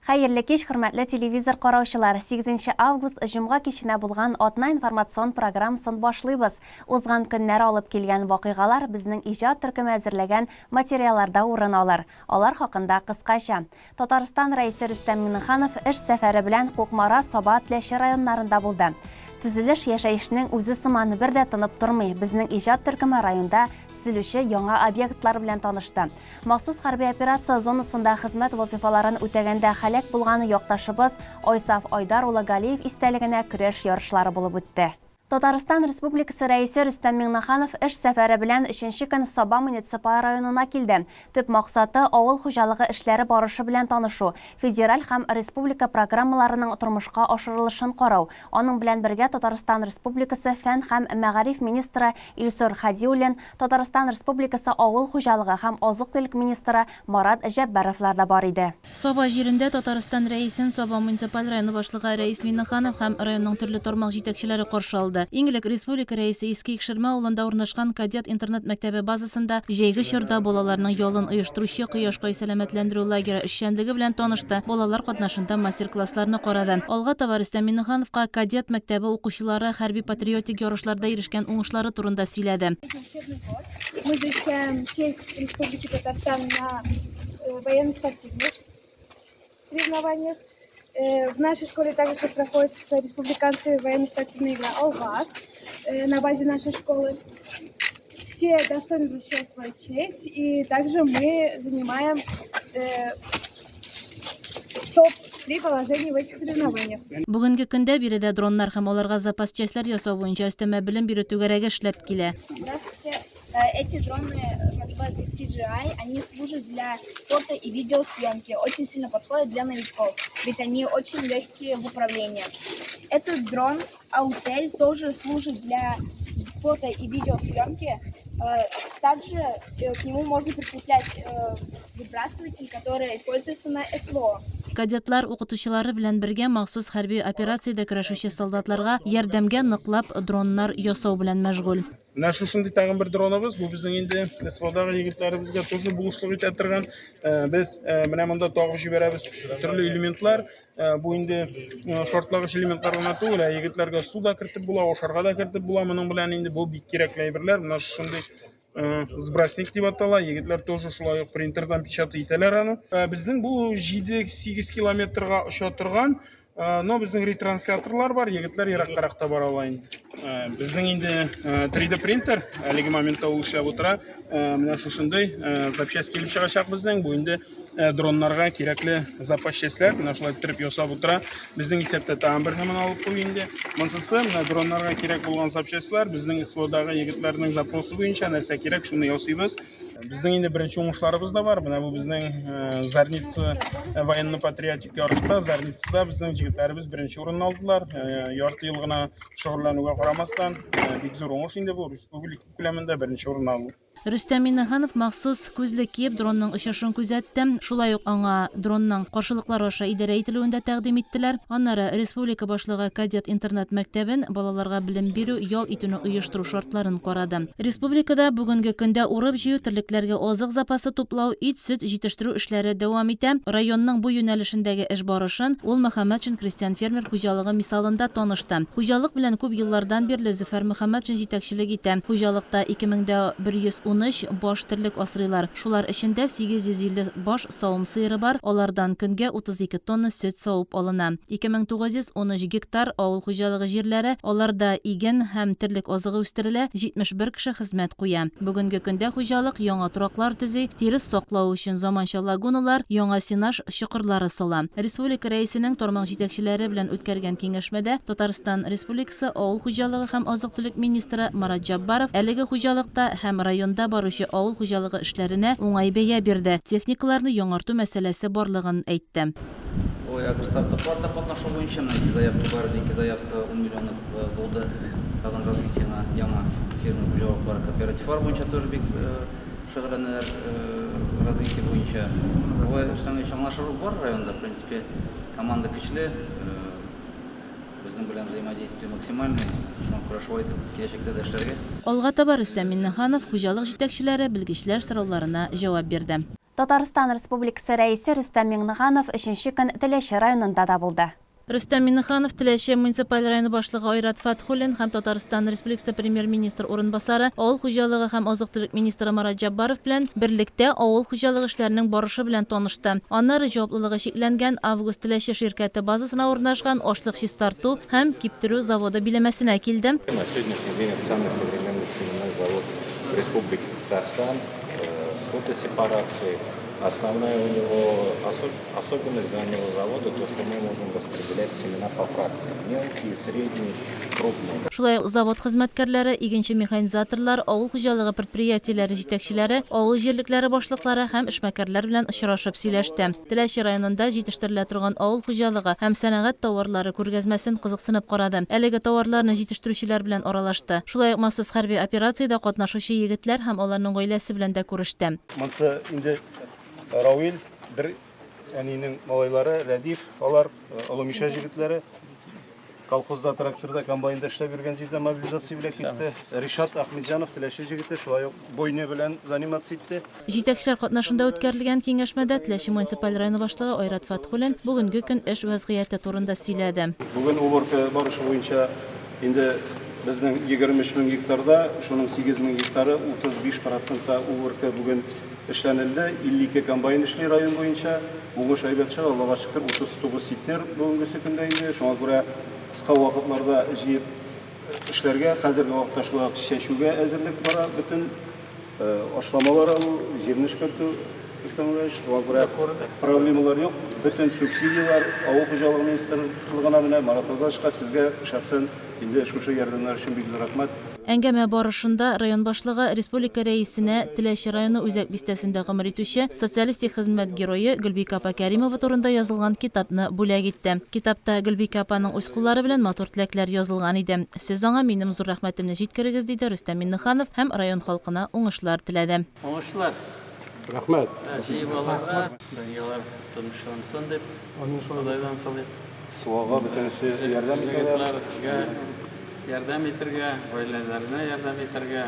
Хәерле кич, хөрмәтле телевизор караучылар! 8 август җомга киченә булган атна информацион программасын башлыйбыз. Узган көннәр алып килгән вакыйгалар безнең иҗат төркеме әзерләгән материалларда урын алыр. Алар хакында кыскача. Татарстан Рәисе Рөстәм Миңнеханов эш сәфәре белән Кукмара, Саба, Теләче районнарында булды. Төзелеш яшәешнең үзе сыман бер дә тынып тормый. Безнең иҗат төркеме районда төзелүче яңа объектлар белән танышты. Махсус хәрби операция зонасында хезмәт вазыйфаларын үтәгәндә һәлак булган якташыбыз Айсаф Айдар улы Галиев истәлегенә көрәш ярышлары булып үтте. Татарстан Республикасы Рәисе Рөстәм Миңнеханов эш сәфәре белән өченче көн Саба муниципаль районына килде. Төп максаты, авыл хуҗалыгы эшләре барышы белән танышу, федераль һәм республика программаларының тормышка ашырылышын карау. Аның белән бергә Татарстан Республикасы фән һәм мәгариф министры Илсур Һадиуллин, Татарстан Республикасы авыл хуҗалыгы һәм азык-төлек министры Марат Җәббаровлар да бар иде. Саба җирендә Татарстан Рәисен Саба муниципаль районы башлыгы Рәис Миңнеханов һәм районның төрле тармак җитәкчеләре каршы алды. Иң элек республика Рәисе Иске Икшермә авылында урнашкан Кадет интернат-мәктәбе базасында җәйге чорда балаларның ялын оештыручы Кояшкай сәламәтләндерү лагеры эшчәнлеге белән танышты, балалар катнашында мастер-классларны карады. Алга таба Рөстәм Миңнехановка Кадет мәктәбе укучылары хәрби-патриотик ярышларда ирешкән уңышлары турында сөйләде. Мы защищаем честь Республики Татарстан на э, военно-спортивных соревнованиях. Э, в нашей школе также проходит республиканская военно-спортивная игра «Алга» э, на базе нашей школы. Все достойно защищают свою честь, и также мы занимаем топ-3 положений в этих соревнованиях. Бүгенге көндә биредә дроннар һәм аларга запас частьләр ясау буенча өстәмә белем бирү түгәрәге эшләп килә. Здравствуйте. Э, эти дроны называются TGI. Они служат для фото и видеосъемки. Очень сильно подходят для новичков, ведь они очень легкие в управлении. Этот дрон Autel тоже служит для фото и видеосъемки. Э, также э, к нему можно прикреплять выбрасыватель, который используется на СВО. Кадетлар укытучылары белән бергә махсус хәрби операциядә көрәшүче солдатларга ярдәмгә ныклап дроннар ясау белән мәшгуль. Менә шушындый тагын бер дроныбыз. Бу безнең инде СВОдагы егетләребезгә тоже булышлык итә торган. Э, без э, менә монда тагып җибәрәбез төрле элементлар. Э, бу инде шартлагыч элементлар гына түгел, ә егетләргә су да кертеп була, ашарга да кертеп була. Моның белән инде бу бик кирәкле әйберләр. Менә шушындый сбросник дип атала. Егетләр тоже шулай ук принтердан печатать итәләр аны. Безнең бу 7-8 километрга оча торган Э, но безнең ретрансляторлар бар, егетләр ераккарак та бара ала инде. Э, безнең инде 3D э, принтер әлеге моментта ул эшләп утыра. Менә шушындый запчасть килеп чыгачак безнең. Бу инде дроннарга кирәкле запас частьләр. Менә шулай иттереп ясап утыра. Безнең исәптә тагын бер һәм алып кую инде. Монсысы менә дроннарга кирәк булган запчастьлар. Безнең СВОдагы егетләрнең запросы буенча нәрсә кирәк, шуны ясыйбыз. Безнең инде беренче уңышларыбыз да бар. Менә бу безнең э, Зарница э, военно-патриотик ярышта Зарницада безнең җегетләребез беренче урынны алдылар. Э, ярты ел гына шөгыльләнүгә карамастан, бик зур уңыш инде бу республика күләмендә беренче урын алу. Рөстәм Миңнеханов махсус күзлек киеп дронның очышын күзәтте. Шулай ук аңа дронның каршылыклар аша идарә ителүен дә тәкъдим иттеләр. Аннары республика башлыгы кадет интернат-мәктәбен, балаларга белем бирү, ял итүне оештыру шартларын карады. Республикада бүгенге көндә урып-җыю, терлекләргә азык запасы туплау, ит-сөт җитештерү эшләре дәвам итә. Районның бу юнәлешендәге эш барышын ул Мөхәммәтшин крестьян-фермер хуҗалыгы мисалында танышты. Хуҗалык белән күп еллардан бирле Зөфәр Мөхәммәтшин җитәкчелек итә. Хуҗалыкта 2113 баш терлек асрыйлар. Шулар эчендә 850 баш савым сыеры бар, алардан көнгә 32 тонна сөт савып алына. 2913 гектар авыл хуҗалыгы җирләре, аларда иген һәм терлек азыгы үстерелә, 71 кеше хезмәт куя. Бүгенге көндә хуҗалык яңа тораклар төзи, тирес саклау өчен заманча лагуналар, яңа сенаж чокырлары сала. Республика Рәисенең тармак җитәкчеләре белән үткәргән киңәшмәдә Татарстан Республикасы Авыл хуҗалыгы һәм азык-төлек министры Марат Җаббаров әлеге хуҗалыкта һәм районда баручы авыл хуҗалыгы эшләренә уңай бәя бирде, техникаларны яңарту мәсьәләсе барлыгын әйтте. Ой, агростартапларда катнашу буенча менә ике заявка бар иде, ике заявка ун миллионлык булды. Тагын развитиена яңа фермер хуҗалыклары, кооперативлар буенча тоже бик шөгыльләнәләр развитие буенча. Болай эшләнгәч, аңлашылу бар районда, в принципе, команда көчле. Безнең белән взаимодействие максимальный, шуңа күрә шулай итеп киләчәктә дә эшләргә. Алга таба Рөстәм Миңнеханов хуҗалык җитәкчеләре, белгечләр сорауларына җавап бирде. Татарстан Республикасы Рәисе Рөстәм Миңнеханов өченче көн Теләче районында да булды. Рөстәм Миңнеханов Теләче муниципаль районы башлыгы Айрат Фәтхуллин һәм Татарстан Республикасы Премьер-министр урынбасары, авыл хуҗалыгы һәм азык-төлек министры Марат Җәббаров белән берлектә авыл хуҗалыгы эшләренең барышы белән танышты. Аннары җаваплылыгы чикләнгән Август Теләче ширкәте базасына урнашкан ашлык чистарту һәм киптерү заводы биләмәсенә килде. На сегодняшний день это самый современный семенной завод в Республике Татарстан с фотосепарацией. Основная у него особенность данного завода то, что мы можем распределять семена по фракциям. Мелкие, средние, крупные. Шулай ук завод хезмәткәрләре, игенче-механизаторлар, авыл хуҗалыгы предприятиеләре җитәкчеләре, авыл җирлекләре башлыклары һәм эшмәкәрләр белән очрашып сөйләште. Теләче районында җитештерелә торган авыл хуҗалыгы һәм сәнәгать товарлары күргәзмәсен кызыксынып карады, әлеге товарларны җитештерүчеләр белән аралашты. Шулай ук махсус хәрби операциядә катнашучы егетләр һәм аларның гаиләсе белән дә күреште. Монсы инде Рауил, бер әнинең малайлары, Рәдиф, алар Олы Мишә җегетләре. Колхозда тракторда, комбайнда эшләп йөргән җирдә мобилизация белән китте. Ришат Ахметҗанов, Теләче җегете, шулай ук бойня белән заниматься итте. Җитәкчеләр катнашында үткәрелгән киңәшмәдә Теләче муниципаль районы башлыгы Айрат Фәтхуллин бүгенге көн эш вәзгыяте турында сөйләде. Бүген уборка барышы буенча Инде безнең 23 мең гектарда, шуның 8 мең гектары, 35 процентта уборка бүген эшләнелде. 52 комбайн эшли район буенча. Уңыш әйбәт чыга, Аллага шөкер, 39 центнер бүгенгесе көндә инде. Шуңа күрә кыска вакытларда җыеп эшләргә, хәзерге вакытта шулай ук чәчүгә әзерлек бара бөтен. Ашламалар алу, җирне эшкәртү, Рөстәм Иванович, шуңа күрә проблемалар юк. Бөтен субсидияләр авыл хуҗалыгы министрлыгына менә, Марат Азашка, сезгә шәхсән инде шушы ярдәмнәр өчен бик зур рәхмәт. Әңгәмә барышында район башлыгы республика Рәисенә Теләче районы үзәк бистәсендә гомер итүче Социалистик Хезмәт Герое Гөлбикә апа Кәримова турында язылган китапны бүләк итте. Китапта Гөлбикә апаның үз куллары белән матур теләкләр язылган иде. Сез аңа минем зур рәхмәтемне җиткерегез, диде Рөстәм Миңнеханов һәм район халкына уңышлар теләде. Уңышлар! Рәхмәт! Җыеп алырга, дөньялар тынычлансын дип, Ходайдан сорыйк. Свага бөтенесе ярдәм итәләр. Егетләргә ярдәм итергә, гаиләләренә ярдәм итәргә.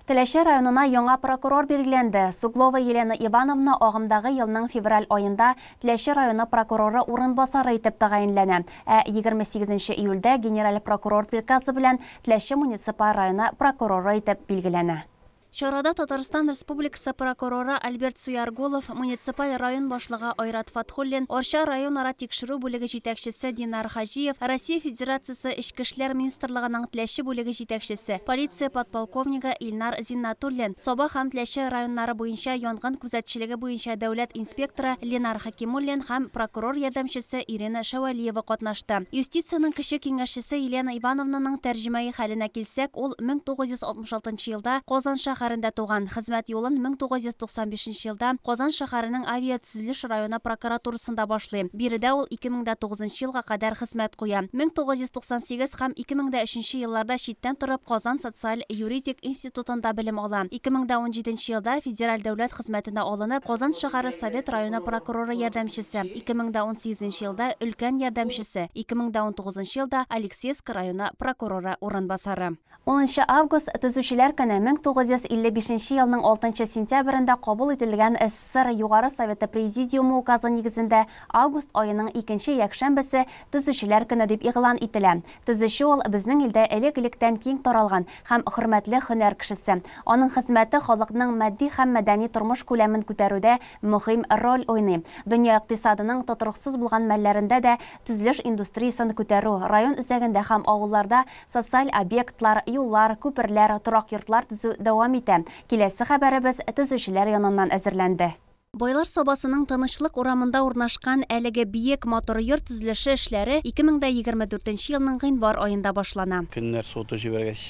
Теләче районына яңа прокурор билгеләнде. Суглова Елена Ивановна агымдагы елның февраль аенда Теләче районы прокуроры урынбасары итеп тәгаенләнә. Ә 28 нче июльдә генераль прокурор приказы белән Теләче муниципаль районы прокуроры итеп билгеләнә. Чарада Татарстан Республикасы прокуроры Альберт Суяргулов, муниципаль район башлыгы Айрат Фатхуллин, Арча районара тикшерү бүлеге җитәкчесе Динар Хаҗиев, Россия Федерациясе Эчке эшләр министрлыгының Теләче бүлеге җитәкчесе, полиция подполковнигы Илнар Зиннатуллин, Саба һәм Теләче районнары буенча янгын күзәтчелеге буенча дәүләт инспекторы Ленар Хәкимуллин һәм прокурор ярдәмчесе Ирина Шәвәлиева катнашты. Юстициянең кече киңәшчесе Елена Ивановнаның тәрҗемәи хәленә килсәк, ул 1966 нчы елда Казан шәһәрендә туган, хезмәт юлын 1995 нче елда Казан шәһәренең Авиатөзелеш районы прокуратурасында башлый. Биредә ул 2009 нчы елга кадәр хезмәт куя. 1998 һәм 2003 нче елларда читтән торып Казан социаль-юридик институтында белем ала. 2017 нче елда федераль дәүләт хезмәтенә алынып, Казан шәһәре Совет районы прокуроры ярдәмчесе, 2018 нче елда өлкән ярдәмчесе, 2019 нчы елда Алексеевск районы прокуроры урынбасары. Унынчы август, Төзүчеләр көне, 1955 нче елның алтынчы сентябрендә кабул ителгән СССР Югары Советы Президиумы указы нигезендә август аеның икенче якшәмбесе Төзүчеләр көне дип игълан ителә. Төзүче ул, безнең илдә элек-электән киң таралган һәм хөрмәтле һөнәр кешесе. Аның хезмәте халыкның матди һәм мәдәни тормыш күләмен күтәрүдә мөһим роль уйный. Дөнья икътисадының тотрыксыз булган мәлләрендә дә төзелеш индустриясен күтәрү, район үзәгендә һәм авылларда Социаль объектлар, юллар, күперләр, торак йортлар төзү дәвам итә. Киләсе хәбәребез төзүчеләр яныннан әзерләнде. Байлар Сабасының Тынычлык урамында урнашкан әлеге биек, матур йорт төзелеше эшләре 2024 нче елның гыйнвар аенда башлана. Көннәр суытып җибәргәч,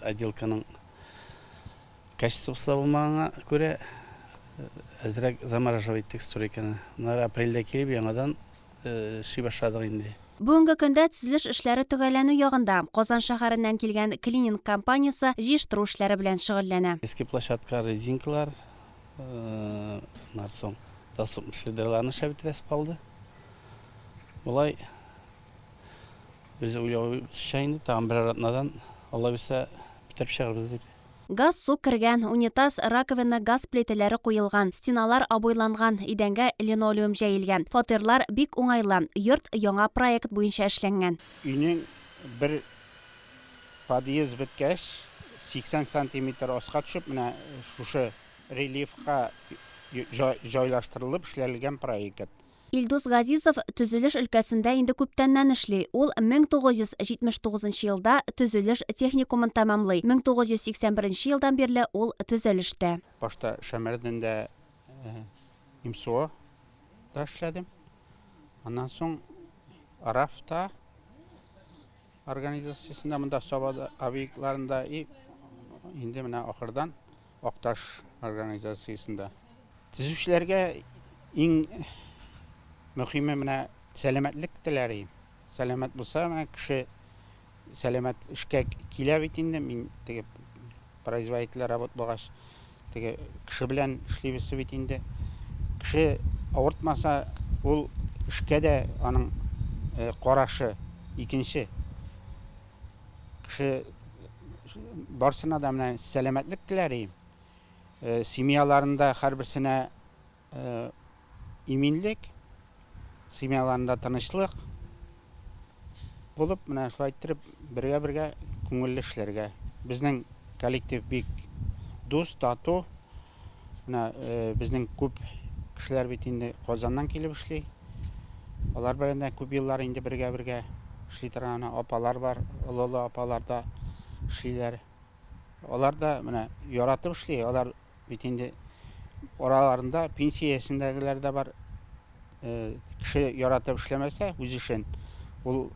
отделканың качествосы да булмаганга күрә, әзрәк замораживать иттек стройканы. Аннары апрельдә килеп, яңадан Эшли башладык инде. Бүгенге көндә төзелеш эшләре төгәлләнү ягында. Казан шәһәреннән килгән клининг компаниясе җыештыру эшләре белән шөгыльләнә. Иске площадка резинкалар, аннан соң доступный следерларны эшләп бетерәсе калды. Болай без уйлавыбызча инде тагын берәр атнадан, Алла бирсә, бетереп чыгарбыз дип. Газ, су кергән, унитаз, раковина, газ плитәләре куелган, стеналар обойланган, идәнгә линолеум җәелгән. Фатирлар бик уңайлы. Йорт яңа проект буенча эшләнгән. Өйнең бер подъезд беткәч, 80 сантиметр аска төшеп, менә шушы рельефка җайлаштырылып эшләнелгән проект. Илдус Газизов төзелеш өлкәсендә инде күптәннән эшли. Ул 1979 елда төзелеш техникумын тәмамлый. 1981 елдан бирле ул төзелештә. Башта Шәмәрдәндә ИМСО да эшләдем. Аннан соң РАФта организациясендә, монда Сабада объектларында и инде менә ахырдан Акташ организациясендә. Төзүчеләргә иң мөхиме менә сәламәтлек теләр идем. Сәламәт булса, менә кеше сәламәт эшкә килә бит инде. Мин теге производитель работ булгач, теге кеше белән эшлибез бит инде. Кеше авыртмаса, ул эшкә дә аның э, карашы икенче. Кеше барсына да менә сәламәтлек теләр идем. Э, семьяларында һәрберсенә э, иминлек, семьяларында тынычлык булып, менә шулай иттереп бергә-бергә күңелле эшләргә. Безнең коллектив бик дус, тату. Менә э, безнең күп кешеләр бит инде Казаннан килеп эшли. Алар белән дә күп еллар инде бергә-бергә эшли торган апалар бар, олы-олы апалар да эшлиләр. Алар да менә яратып эшли, алар бит инде араларында пенсия яшендәгеләр дә бар. Э, кеше яратып эшләмәсә үз эшен, ул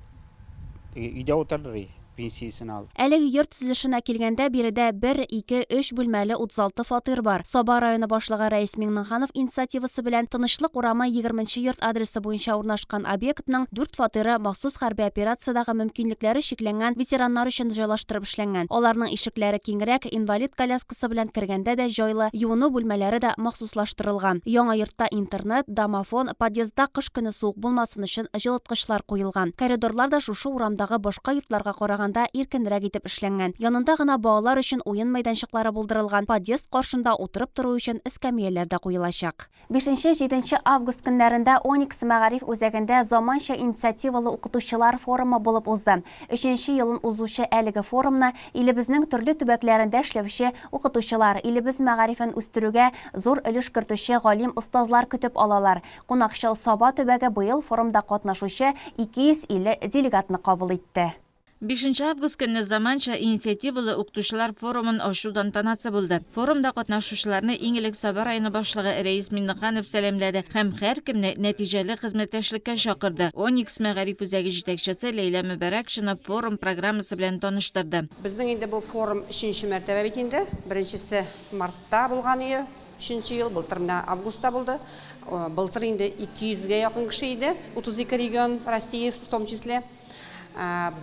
өйдә утырыр и, пенсиясен алып. Әлеге йорт төзелешенә килгәндә, биредә бер, ике, өч бүлмәле 36 фатир бар. Саба районы башлыгы Рәис Миңнеханов инициативасы белән Тынычлык урамы 20 нче йорт адресы буенча урнашкан объектның дүрт фатиры махсус хәрби операциядәге мөмкинлекләре чикләнгән ветераннар өчен җайлаштырып эшләнгән. Аларның ишекләре киңрәк, инвалид коляскасы белән кергәндә дә җайлы, юыну бүлмәләре дә махсуслаштырылган. Яңа йортта интернет, домофон, подъездда кыш көне суык булмасын өчен җылыткычлар куелган. Коридорлар да шушы урамдагы башка йортларга караганда иркенрәк итеп эшләнгән. Янында гына балалар өчен уен мәйданчыклары булдырылган, подъезд каршында утырып тору өчен эскәмияләр дә куелачак. Бишенче-җиденче август көннәрендә Оникс мәгариф үзәгендә заманча инициативалы укытучылар форумы булып узды. Өченче елын узучы әлеге форумны илебезнең төрле төбәкләрендә эшләүче укытучылар, илебез мәгарифен үстерүгә зур өлеш кертүче галим-остазлар көтеп алалар. Кунакчыл Саба төбәге быел форумда катнашучы 250 делегатны кабул итте. Бишенче август көнне заманча инициативалы укытучылар форумын ачу тантанасы булды. Форумда катнашучыларны иң элек Саба районы башлыгы Рәис Миңнеханов сәламләде һәм һәркемне нәтиҗәле хезмәттәшлеккә чакырды. Оникс мәгариф үзәге җитәкчесе Ләйлә Мөбарәкшина форум программасы белән таныштырды. Безнең инде бу форум өченче мәртәбә бит инде. Беренчесе мартта булган ие, өченче ел, былтыр менә августта булды. Былтыр инде 200 гә якын кеше иде, 32 регион России в том числе.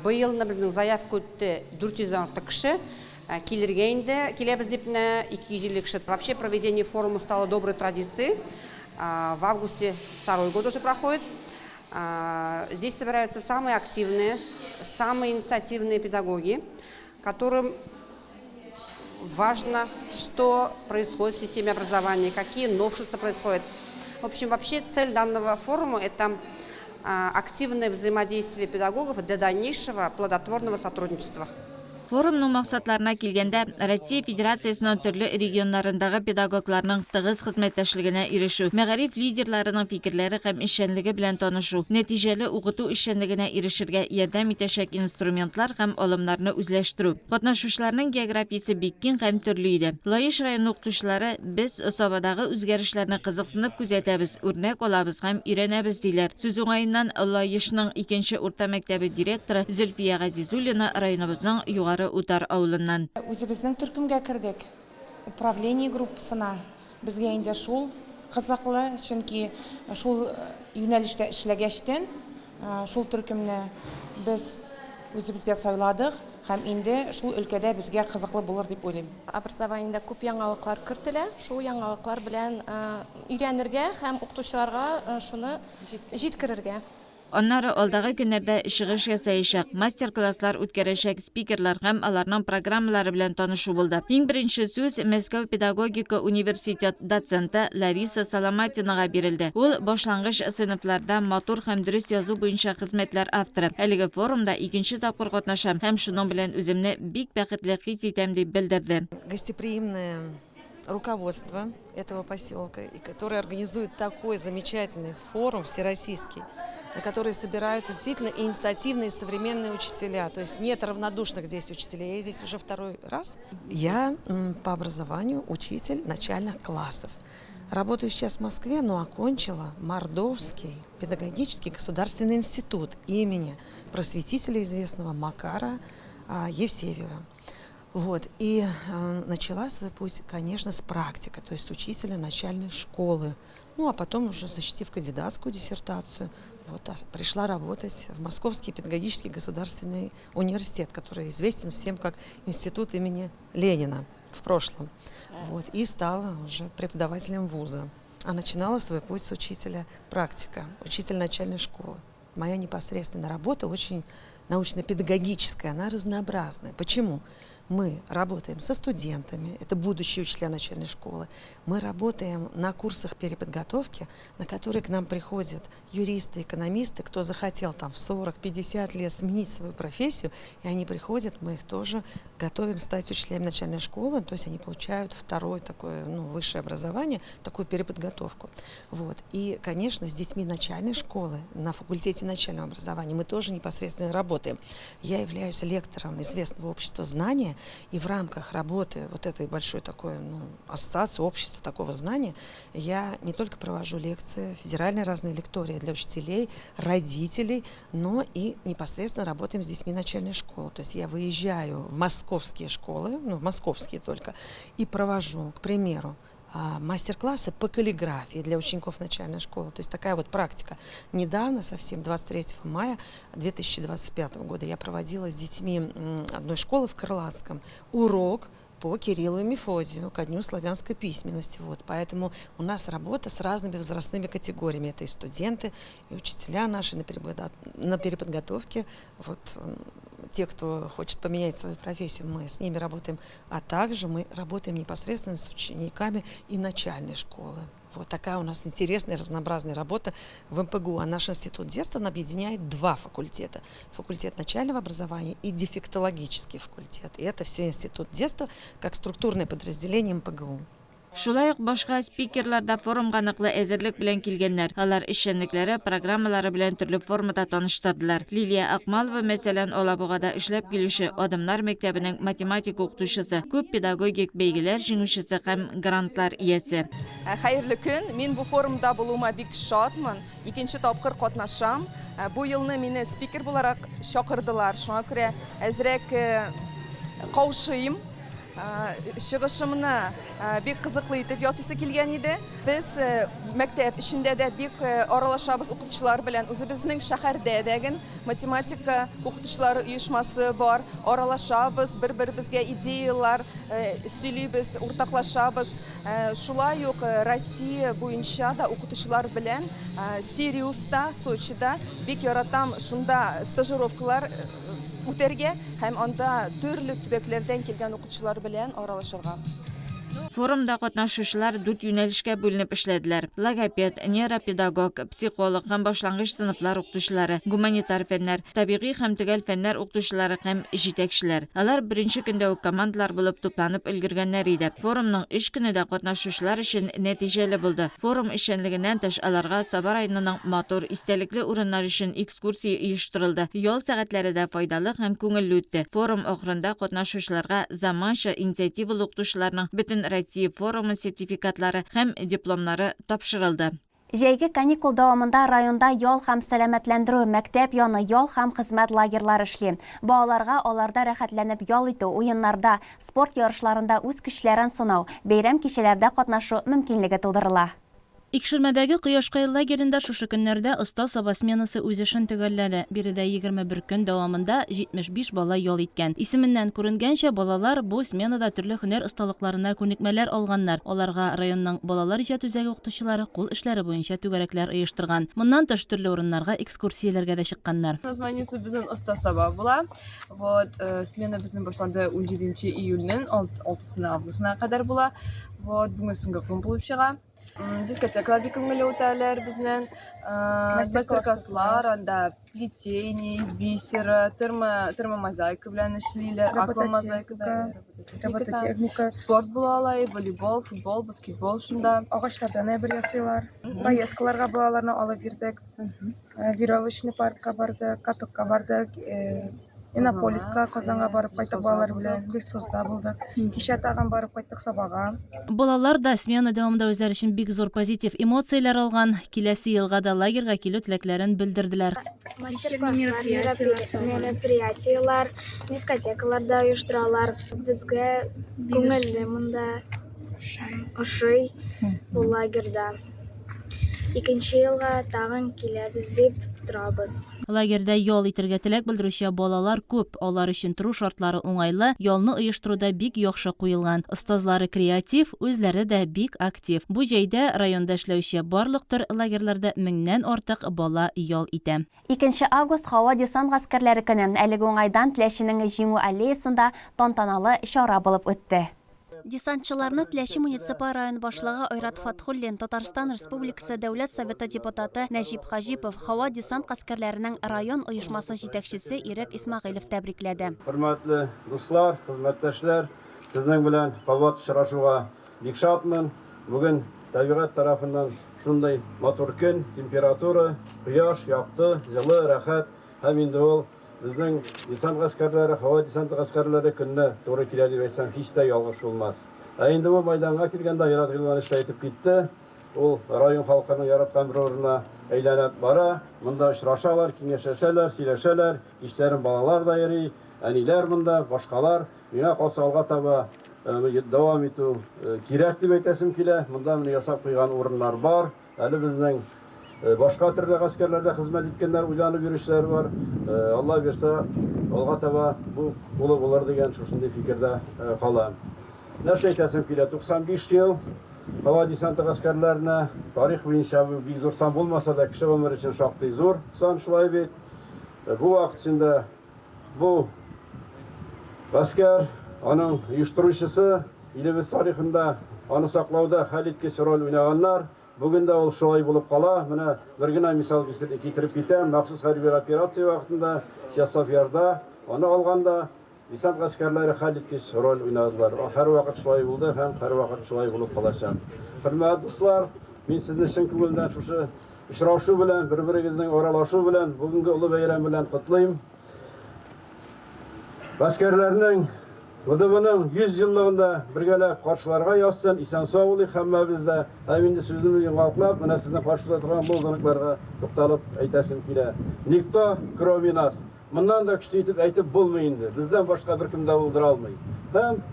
Быелны безнең заявка үтте 400 дән артык кеше. Килергә инде киләбез дип менә 250 кеше. Вообще проведение форума стало доброй традицией. В августе второй год уже проходит. Здесь собираются самые активные, самые инициативные педагоги, которым важно, что происходит в системе образования, какие новшества происходят. В общем, вообще цель данного форума – это активное взаимодействие педагогов для дальнейшего плодотворного сотрудничества. Форумның максатларына килгәндә, Россия Федерациясенең төрле регионнарындагы педагогларның тыгыз хезмәттәшлегенә ирешү, мәгариф лидерларының фикерләре һәм эшчәнлеге белән танышу, нәтиҗәле укыту эшчәнлегенә ирешергә ярдәм итәчәк инструментлар һәм алымнарны үзләштерү. Катнашучыларның географиясе бик киң һәм төрле иде. Лаеш районы укытучылары, Без Сабадагы үзгәрешләрне кызыксынып күзәтәбез, үрнәк алабыз һәм өйрәнәбез, диләр. Сүз уңаеннан, Лаешның икенче урта мәктәбе директоры Зөлфия Газизуллина районыбызның Югары Утар авылыннан. Үзебезнең төркемгә кердек, управление группасына. Безгә инде шул кызыклы, чөнки шул юнәлештә эшләгәчтен, шул төркемне без үзебезгә сайладык һәм инде шул өлкәдә безгә кызыклы булыр дип уйлыйм. Образованиедә күп яңалыклар кертелә, шул яңалыклар белән өйрәнергә һәм укытучыларга шуны җиткерергә. Аннары алдагы көннәрдә чыгыш ясаячак, мастер-класслар үткәрәчәк спикерлар һәм аларның программалары белән танышу булды. Иң беренче сүз Мәскәү педагогика университет доценты Лариса Соломатинага бирелде. Ул, башлангыч сыйныфларда матур һәм дөрес язу буенча хезмәтләр авторы. Әлеге форумда икенче тапкыр катнашам һәм шуның белән үземне бик бәхетле хис итәм, дип белдерде. Гостеприимное руководство этого поселка, и которое организует такой замечательный форум всероссийский, на который собираются действительно инициативные современные учителя. То есть нет равнодушных здесь учителей. Я здесь уже второй раз. Я по образованию учитель начальных классов. Работаю сейчас в Москве, но окончила Мордовский педагогический государственный институт имени просветителя известного Макара Евсевьева. Вот. И начала свой путь, конечно, с практика, то есть с учителя начальной школы. Ну, а потом уже защитив кандидатскую диссертацию, вот, пришла работать в Московский педагогический государственный университет, который известен всем как Институт имени Ленина в прошлом. Вот, и стала уже преподавателем вуза. А начинала свой путь с учителя практика, учитель начальной школы. Моя непосредственная работа очень научно-педагогическая, она разнообразная. Почему? Мы работаем со студентами, это будущие учителя начальной школы. Мы работаем на курсах переподготовки, на которые к нам приходят юристы, экономисты, кто захотел там в 40-50 лет сменить свою профессию, и они приходят, мы их тоже готовим стать учителями начальной школы, то есть они получают второе такое, ну, высшее образование, такую переподготовку. Вот. И, конечно, с детьми начальной школы на факультете начального образования мы тоже непосредственно работаем. Я являюсь лектором известного общества знания, и в рамках работы вот этой большой такой, ну, ассоциации общества такого знания я не только провожу лекции, федеральные разные лектории для учителей, родителей, но и непосредственно работаем с детьми начальной школы. То есть я выезжаю в московские школы, ну, в московские только, и провожу, к примеру, мастер-классы по каллиграфии для учеников начальной школы. То есть такая вот практика. Недавно, совсем 23 мая 2025 года, я проводила с детьми одной школы в Крылатском урок по Кириллу и Мефодию ко Дню славянской письменности. Вот. Поэтому у нас работа с разными возрастными категориями. Это и студенты, и учителя наши на переподготовке. Вот, те, кто хочет поменять свою профессию, мы с ними работаем. А также мы работаем непосредственно с учениками и начальной школы. Вот такая у нас интересная, разнообразная работа в МПГУ. А наш институт детства, он объединяет два факультета. Факультет начального образования и дефектологический факультет. И это все институт детства как структурное подразделение МПГУ. Шулай ук башка спикерлар да форумга ныклы әзерлек белән килгәннәр. Алар эшчәнлекләре, программалары белән төрле формада таныштырдылар. Лилия Акмалова, мәсәлән, Алабугада эшләп килүче Адымнар мәктәбенең математика укытучысы, күп педагогик бәйгеләр җиңүчесе һәм грантлар иясе. Хәерле көн! Мин бу форумда булуыма бик шатмын. Икенче тапкыр катнашам. Бу елны мине спикер буларак чакырдылар. Шуңа күрә әзрәк каушыйм. Чыгышымны бик кызыклы итеп ясыйсы килгән иде. Без мәктәп эчендә дә бик аралашабыз укытучылар белән. Үзебезнең шәһәрдә дә ген математика укытучылары оешмасы бар. Аралашабыз, бер-беребезгә идеялар сөйлибез, уртаклашабыз. Шулай ук Россия буенча да укытучылар белән Сириуста, Сочида бик яратам шунда стажировкалар үтәргә һәм анда төрле төбәкләрдән килгән укытучылар белән аралашырга. Форумда катнашучылар дүрт юнәлешкә бүленеп эшләделәр. Логопед, нейропедагог, психолог һәм башлангыч сыйныфлар укытучылары, гуманитар фәннәр, табигый һәм төгәл фәннәр укытучылары һәм җитәкчеләр. Алар беренче көндә үк командалар булып тупланып өлгергәннәр иде. Форумның өч көне дә катнашучылар өчен нәтиҗәле булды. Форум эшчәнлегеннән тыш, аларга Саба районының матур, истәлекле урыннар өчен экскурсия оештырылды. Ял сәгатьләре дә файдалы һәм күңелле үтте. Форум ахырында катнашучыларга заманча инициативалы укытучыларның Бөтенроссия форумы сертификатлары һәм дипломнары тапшырылды. Җәйге каникул дәвамында районда ял һәм сәламәтләндерү, мәктәп яны ял һәм хезмәт лагерьлары эшли. Балаларга аларда рәхәтләнеп ял итү, уеннарда, спорт ярышларында үз көчләрен сынау, бәйрәм-кичәләрдә катнашу мөмкинлеге тудырыла. Икшермәдәге Кояшкай лагеренда шушы көннәрдә Оста Саба сменасы үз эшен төгәлләде. Биредә 21 көн дәвамында 75 бала ял иткән. Исеменнән күренгәнчә, балалар бу сменада төрле һөнәр осталыкларына күнекмәләр алганнар. Аларга районның Балалар иҗат үзәге укытучылары кул эшләре буенча түгәрәкләр оештырган. Моннан тыш, төрле урыннарга экскурсияләргә дә чыкканнар. Названиесе безнең Оста Саба була. Вот, э, смена безнең башланды 17 июльнең 6 августына кадәр була. Вот, бүген соңгы көн булып чыга. Дискотекалар бик күңелле үтәләр безнең. Мастер-класслар, анда плетение из бисера, термо термомозаика белән эшлиләр, аквамозаика, робототехника. Спорт була алай, волейбол, футбол, баскетбол шунда. Агачлардан әйбер ясыйлар. Поездкаларга балаларны алып йөрдек. Веревочный паркка бардык, катокка бардык, Иннополиска, Казанга барып кайттык балалар белән, Лесхозда булдык. Кичә тагын барып кайттык Сабага. Балалар да смена дәвамында үзләре өчен бик зур позитив эмоцияләр алган, киләсе елга да лагерьга килү теләкләрен белдерделәр. Мастер-класслар, мероприятиеләр, дискотекалар да оештыралар. Безгә күңелле монда, ошый бу лагерьда. Икенче елга тагын киләбез дип торабыз. Лагерьда ял итергә теләк белдерүче балалар күп. Алар өчен тору шартлары уңайлы, ялны оештыру да бик яхшы куелган. Остазлары креатив, үзләре дә бик актив. Бу җәйдә районда эшләүче барлык төр лагерьларда меңнән артык бала ял итә. Икенче август, Һава-десант гаскәрләре көне. Әлеге уңайдан Теләченең Җиңү аллеясында тантаналы чара булып үтте. Десантчыларны Теләче муниципаль район башлыгы Айрат Фатхуллин, Татарстан Республикасы Дәүләт Советы депутаты Нәҗип Хаҗипов, һава-десант гаскәрләренең район оешмасы җитәкчесе Ирек Исмәгыйлев тәбрикләде. Хөрмәтле дуслар, хезмәттәшләр, сезнең белән кабат очрашуга бик шатмын. Бүген табигать тарафыннан шундый матур көн, температура, кояш, якты, җылы, рәхәт һәм инде ул Безнең десант гаскәрләре, һава десанты гаскәрләре көненә туры килә дип әйтсәм, һич тә ялгыш булмас. Ә инде бу мәйданга килгәндә, Айрат Гыйльманович та әйтеп китте, ул район халкының яраткан бер урынына әйләнеп бара. Монда очрашалар, киңәшләшәләр, сөйләшәләр, кичләрен балалар да йөри, әниләр монда, башкалар. Миңа калса, алга таба дәвам итү кирәк дип әйтәсем килә. Монда менә ясап куйган урыннар бар. Әле безнең башка төрле гаскәрләрдә хезмәт иткәннәр, уйланып йөрүчеләр бар. Алла бирса, алга таба бу тулы булыр дигән шушындый фикердә калам. Нәрсә әйтәсем килә, 95 ел һава десанты гаскәрләренә тарих буенча бу бик зур сан булмаса да, кеше гомере өчен шактый зур сан, шулай бит. Бу вакыт эчендә бу гаскәр, аның оештыручысы, илебез тарихында аны саклауда хәлиткеч роль уйнаганнар. Бүген дә ул шулай булып кала. Менә бер генә мисал китереп китәм. Махсус хәрби операция вакытында Часов Ярда аны алганда десант гаскәрләре хәлиткеч роль уйнадылар. Һәрвакыт шулай булды һәм һәрвакыт шулай булып калачак. Хөрмәтле дуслар, мин сезне чын күңелдән шушы Очрашу белән, бер-берегезнең аралашу белән, бүгенге олы бәйрәм белән котлыйм. Гаскәрләрнең ВДВның 100 еллыгын да бергәләп каршыларга язсын, исән-сау булыйк һәммәбез дә. Һәм инде сүземне йомгаклап, менә сезнең каршыда торган лозунгларга тукталып әйтәсем килә. Никто, кроме нас. Моннан да көчле итеп әйтеп булмый инде. Бездән башка беркем дә булдыра алмый. Һәм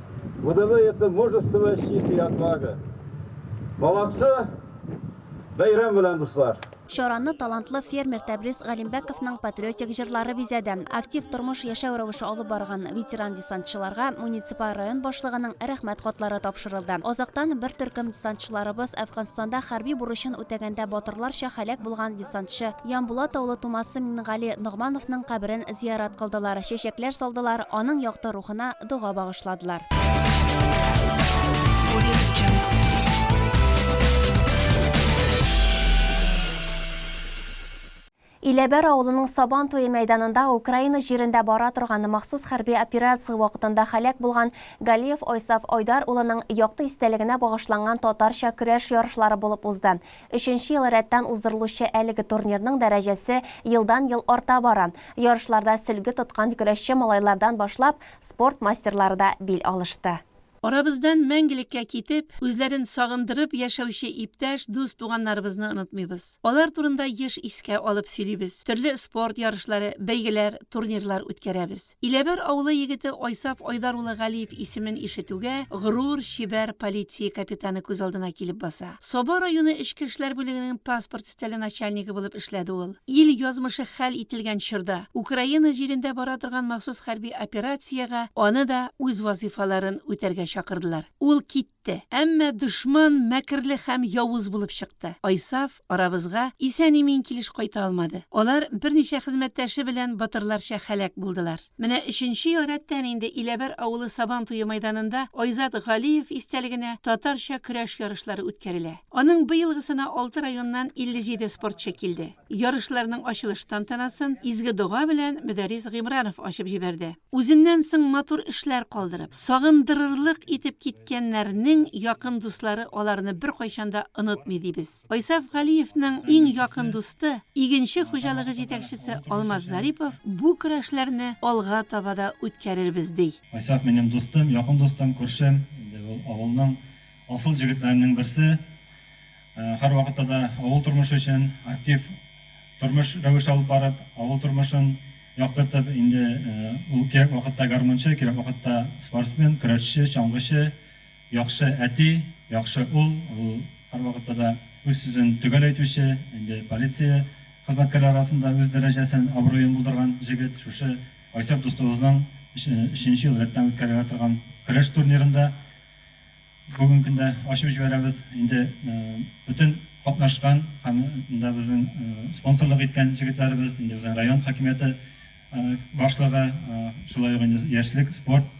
ВДВ это мужество, честь и отвага. Молодцы! Бәйрәм белән, дуслар! Чараны талантлы фермер Тәбрис Галимбәковның патриотик җырлары бизәде. Актив тормыш яшәү рәвеше алып барган ветеран-десантчыларга муниципаль район башлыгының Рәхмәт хатлары тапшырылды. Азактан бер төркем десантчыларыбыз Әфганстанда хәрби бурычын үтәгәндә батырларча һәлак булган десантчы Ямбулат авылы тумасы Миңнегали Ногмановның каберен зиярат кылдылар, чәчәкләр салдылар, аның якты рухына дога багышладылар. Иләбәр авылының Сабан туе мәйданында Украина җирендә бара торган махсус хәрби операция вакытында һәлак булган Галиев Айсаф Айдар улының якты истәлегенә багышланган татарча көрәш ярышлары булып узды. Өченче ел рәттән уздырылучы әлеге турнирның дәрәҗәсе елдан-ел арта бара. Ярышларда сөлге тоткан көрәшче малайлардан башлап, спорт мастерлары да бил алышты. Арабыздан мәңгелеккә китеп, үзләрен сагындырып яшәүче иптәш, дус, туганнарыбызны онытмыйбыз. Алар турында еш искә алып сөйлибез, төрле спорт ярышлары, бәйгеләр, турнирлар үткәрәбез. Иләбәр авылы егете Айсаф Айдар улы Галиев исемен ишетүгә, горур, чибәр полиция капитаны күз алдына килеп баса. Саба районы эчке эшләр бүлегенең паспорт өстәле начальнигы булып эшләде ул. Ил язмышы хәл ителгән чорда, Украина җирендә бара торган махсус хәрби операциягә аны да үз вазыйфаларын үтәргә чакырдылар. Ул китте. Әмма дошман мәкерле һәм явыз булып чыкты. Айсаф арабызга исән-имин килеш кайта алмады. Алар берничә хезмәттәше белән батырларча һәлак булдылар. Менә өченче ел рәттән инде Иләбәр авылы Сабан туе мәйданында Айзат Галиев истәлегенә татарча көрәш ярышлары үткәрелә. Аның быелгысына алты районнан 57 спортчы килде. Ярышларның ачылыш тантанасын изге дога белән Мөдәррис Гыймранов ачып җибәрде. Үзеннән соң матур эшләр калдырып, сагындырырлык итеп киткәннәрнең якын дуслары аларны беркайчан да онытмый, дибез. Айсаф Галиевның иң якын дусты, Игенче хуҗалыгы җитәкчесе Алмаз Зарипов бу көрәшләрне алга таба да үткәрербез, ди. Айсаф минем дустым, якын дустым, күршем. Инде ул авылның асыл җегетләренең берсе. Һәрвакытта да авыл тормышы өчен актив тормыш рәвеше алып барып, авыл тормышын яктыртып, инде ул кирәк вакытта гармунчы, кирәк вакытта спортсмен, көрәшче, чаңгычы. Яхшы әти, яхшы ул, ул һәрвакытта да үз сүзен төгәл әйтүче, инде полиция хезмәткәрләре арасында үз дәрәҗәсен, абруен булдырган җегет. Шушы Айсаф дустыбызның өченче ел рәттән үткәрелә торган көрәш турнирын да бүгенге көндә ачып җибәрәбез. Инде бөтен катнашкан һәм монда безнең спонсорлык иткән җегетләребез, инде безнең район хакимияте башлыгы, шулай ук инде яшьлек, спорт,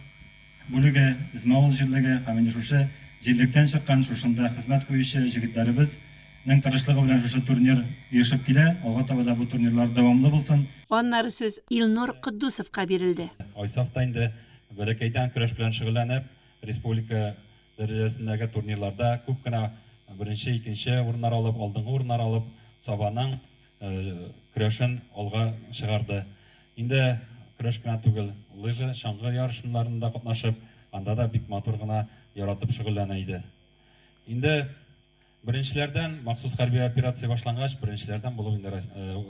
Бүлеге, Эзмавыл җирлеге һәм инде шушы җирлектән чыккан, шушында хезмәт куючы җегетләребез нең тырышлыгы белән шушы турнир оешып килә. Алга таба да бу турнирлар дәвамлы булсын. Аннары сүз Илнур Котдусовка бирелде. Айсаф та инде бәләкәйдән көрәш белән шөгыльләнеп, республика дәрәҗәсендәге турнирларда күп кенә беренче, икенче урыннар алып, алдынгы урыннар алып, Сабаның көрәшен алга чыгарды. Инде көрәш кенә түгел, лыжа, чаңгы ярышларында катнашып, анда да бик матур гына яратып шөгыльләнә иде. Инде беренчеләрдән, махсус хәрби операция башлангач, беренчеләрдән булып инде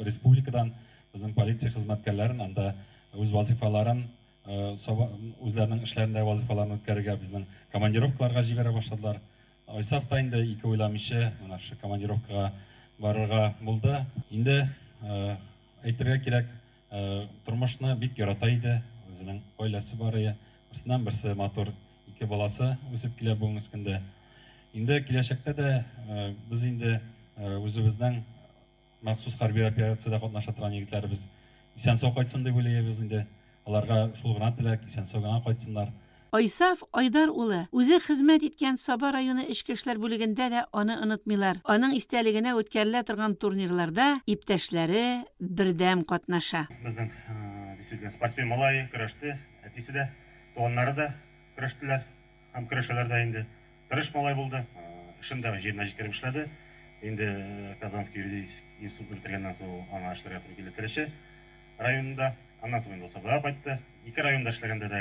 республикадан безнең полиция хезмәткәрләрен анда үз вазыйфаларын үзләренең эшләрендә вазыйфаларын үткәрергә безнең командировкаларга җибәрә башладылар. Айсаф та инде ике уйламыйча менә шушы командировкага барырга булды. Инде әйтергә кирәк, тормышны бик ярата иде. Үзенең гаиләсе бар иде. Берсеннән берсе матур ике баласы үсеп килә бүгенге көндә. Инде киләчәктә дә без инде үзебезнең Махсус хәрби операциядә катнаша торган егетләребез исән-сау кайтсын дип уйлыйбыз инде. Аларга шул гына теләк, исән-сау гына кайтсыннар. Айсаф Айдар улы үзе хезмәт иткән Саба районы эчке эшләр бүлегендә дә аны онытмыйлар. Аның истәлегенә үткәрелә торган турнирларда иптәшләре бердәм катнаша. Безнең действительно спортсмен малай, көрәште, әтисе дә, туганнары да көрәштеләр һәм көрәшәләр дә инде. Тырыш малай булды, эшен дә җиренә җиткереп эшләде. Инде Казанский юридический институтны бетергәннән соң ул аңа эшләргә туры килде Теләче районында. Аннан соң инде ул Сабага кайтты. Ике районда эшләгәндә дә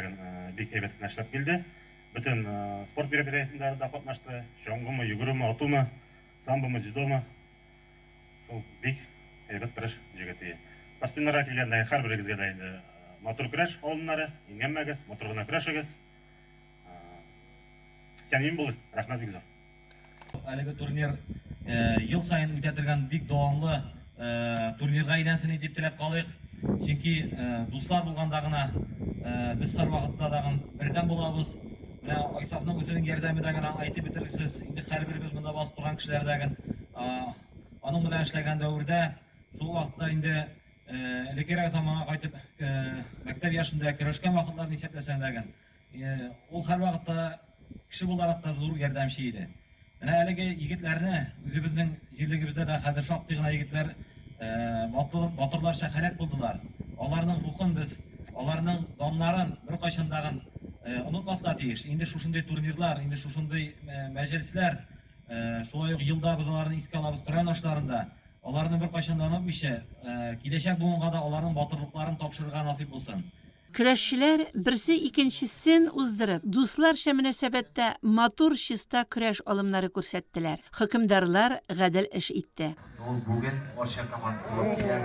бик әйбәт кенә эшләп килде. Бөтен спорт мероприятиеләрендә катнашты. Чаңгымы, йөгерүме, атумы, самбомы, дзюдомы. Шул бик әйбәт тырыш җегет ие. Спортсменнарга килгәндә, һәрберегезгә дә инде матур көрәш алымнары, имгәнмәгез, матур гына көрәшегез. Исән-имин булыйк. Рәхмәт бик зур. Әлеге турнир ел саен үтә торган бик дәвамлы турнирга әйләнсен иде дип теләп калыйк. Чөнки дуслар булганда гына без һәрвакытта тагын бердәм булабыз. Менә Айсафның үзенең ярдәме дә генә әйтеп бетергесез. Инде һәрберебез монда басып торган кешеләр дә ген аның белән эшләгән дәвердә шул вакытта инде элеккерәк заманга кайтып мәктәп яшендә көрәшкән вакытларны исәпләсәң дә ген Ул һәрвакытта кеше буларак та зур ярдәмче иде. Менә әлеге егетләрне үзебезнең җирлегебездә дә хәзер шактый гына егетләр батырларча һәлак булдылар. Аларның рухын без, аларның даннарын беркайчан тагын онытмаска тиеш. Инде шушындый турнирлар, инде шушындый мәҗлесләр, шулай ук елда без аларны искә алабыз Коръән ашларында. Аларны беркайчан да онытмыйча, киләчәк буынга да аларның батырлыкларын тапшырырга насыйп булсын. Көрәшчеләр берсе икенчесен уздырып, дусларча мөнәсәбәттә матур чиста көрәш алымнары күрсәттеләр. Хөкемдарлар гадел эш итте. Ул бүген Арча командасы булып килә.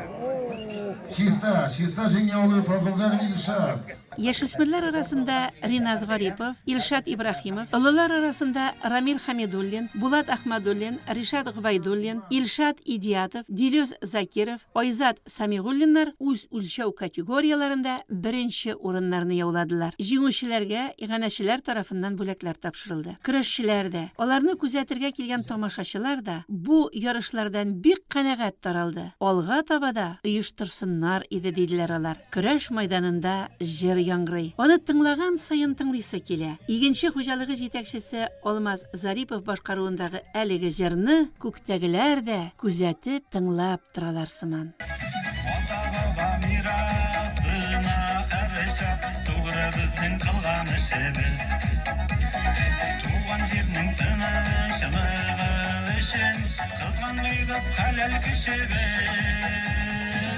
Чиста, чиста җиңә алу Фазылҗанов Илшат. Яшүсмерләр арасында Риназ Гарипов, Илшат Ибраһимов, олылар арасында Рамил Хәмидуллин, Булат Әхмәдуллин, Ришат Гобәйдуллин, Илшат Идиятов, Дилүс Закиров, Айзат Самигуллиннар үз үлчәү категорияләрендә беренче урыннарны яуладылар. Җиңүчеләргә иганәчеләр тарафыннан бүләкләр тапшырылды. Көрәшчеләр дә, аларны күзәтергә килгән тамашачылар да бу ярышлардан бик канәгать таралды. Алга таба да оештырсыннар иде, диделәр алар. Көрәш майданында җыр яңгырый. Аны тыңлаган саен тыңлыйсы килә. Игенче хуҗалыгы җитәкчесе Алмаз Зарипов башкаруындагы әлеге җырны күктәгеләр дә күзәтеп, тыңлап торалар сыман. Ата-баба мирасына һәрчак тугры безнең кылган эшебез. Туган җирнең тынычлыгы өчен кызганмыйбыз хәләл көчебез.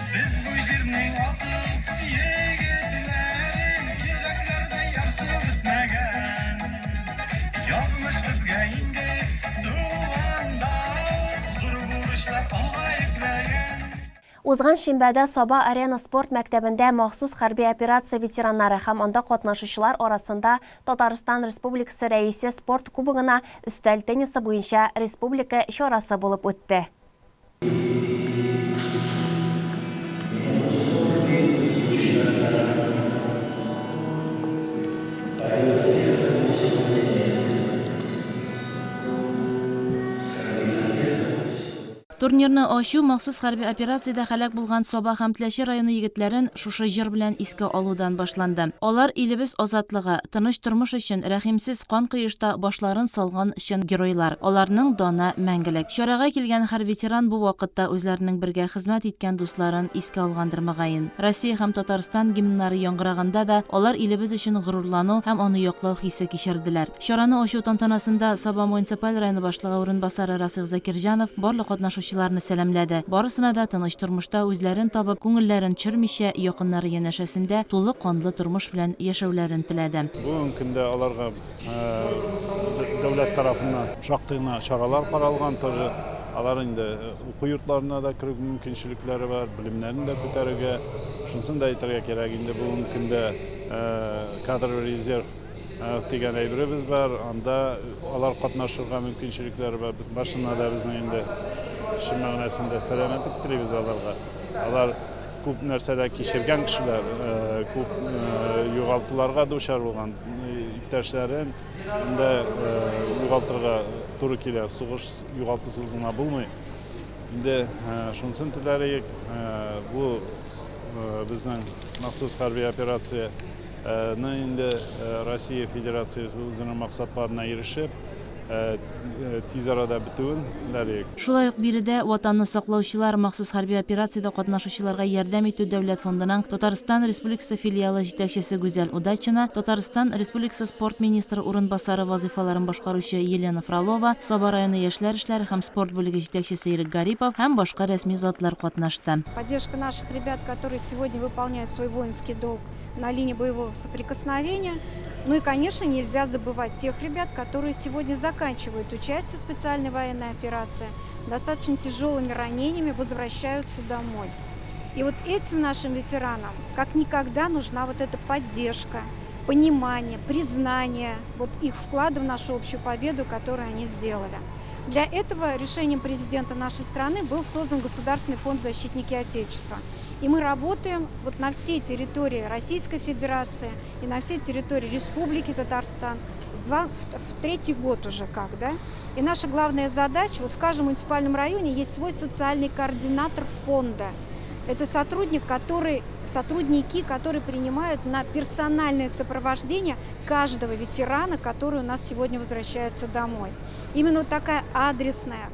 Без бу җирнең асыл егетләрен йөрәкләрдә ярсу бетмәгән. Язмыш безгә инде туганда зур бурычлар алга йөкләгән. Узган шимбәдә Саба Арена спорт мәктәбендә махсус хәрби операция ветераннары һәм анда катнашучылар арасында Татарстан Республикасы Рәисе спорт кубогына өстәл теннисы буенча республика чарасы булып үтте. Турнирны ачу махсус хәрби операциядә һәлак булган Саба һәм Теләче районы егетләрен шушы җыр белән искә алудан башланды. Алар илебез азатлыгы, тыныч тормыш өчен рәхимсез кан коешта башларын салган чын геройлар. Аларның даны мәңгелек. Чарага килгән һәр ветеран бу вакытта үзләренең бергә хезмәт иткән дусларын искә алгандыр, мөгаен. Россия һәм Татарстан гимннары яңгыраганда да алар илебез өчен горурлану һәм аны яклау хисе кичерделәр. Чараны ачу тантанасында Саба муниципаль районы башлыгы урынбасары Расих Закирҗанов барлык катнашучыларны сәламләде. Барысына да тыныч тормышта үзләрен табып, күңелләрен төшермичә, якыннары янәшәсендә тулы канлы тормыш белән яшәүләрен теләде. Бүгенге көндә аларга дәүләт тарафыннан шактый гына чаралар каралган, тоже алар инде уку йортларына да керү мөмкинчелекләре бар, белемнәрен дә күтәрергә. Шунысын да әйтергә кирәк, инде бүгенге көндә кадровый резерв Дигән әйберебез бар, анда алар катнашырга мөмкинчелекләре бар. Барсына да безнең инде чын мәгънәсендә сәламәтлек телибез аларга. Алар күп нәрсәләр кичергән кешеләр, күп югалтуларга дучар булган, иптәшләрен дә югалтырга туры килә. Сугыш югалтусыз гына булмый. Инде шунысын теләр идек, бу безнең махсус хәрби операция ны инде Россия Федерациясе үзенең максатларына ирешеп, тиз арада бетүен теләр идек. Шулай ук биредә Ватанны саклаучылар махсус хәрби операциядә катнашучыларга ярдәм итү дәүләт фондының Татарстан Республикасы филиалы җитәкчесе Гүзәл Удачина, Татарстан Республикасы спорт министры урынбасары вазыйфаларын башкаручы Елена Фролова, Саба районы яшьләр эшләре һәм спорт бүлеге җитәкчесе Ирек Гарипов һәм башка рәсми затлар катнашты. Поддержка наших ребят, которые сегодня выполняют свой воинский долг на линии боевого соприкосновения. Ну и, конечно, нельзя забывать тех ребят, которые сегодня заканчивают участие в специальной военной операции, достаточно тяжелыми ранениями возвращаются домой. И вот этим нашим ветеранам как никогда нужна вот эта поддержка, понимание, признание вот их вклада в нашу общую победу, которую они сделали. Для этого решением президента нашей страны был создан Государственный фонд «Защитники Отечества». И мы работаем вот на всей территории Российской Федерации и на всей территории Республики Татарстан в третий год уже как, да? И наша главная задача, вот в каждом муниципальном районе есть свой социальный координатор фонда. Это сотрудники, которые принимают на персональное сопровождение каждого ветерана, который у нас сегодня возвращается домой. Именно вот такая адресная,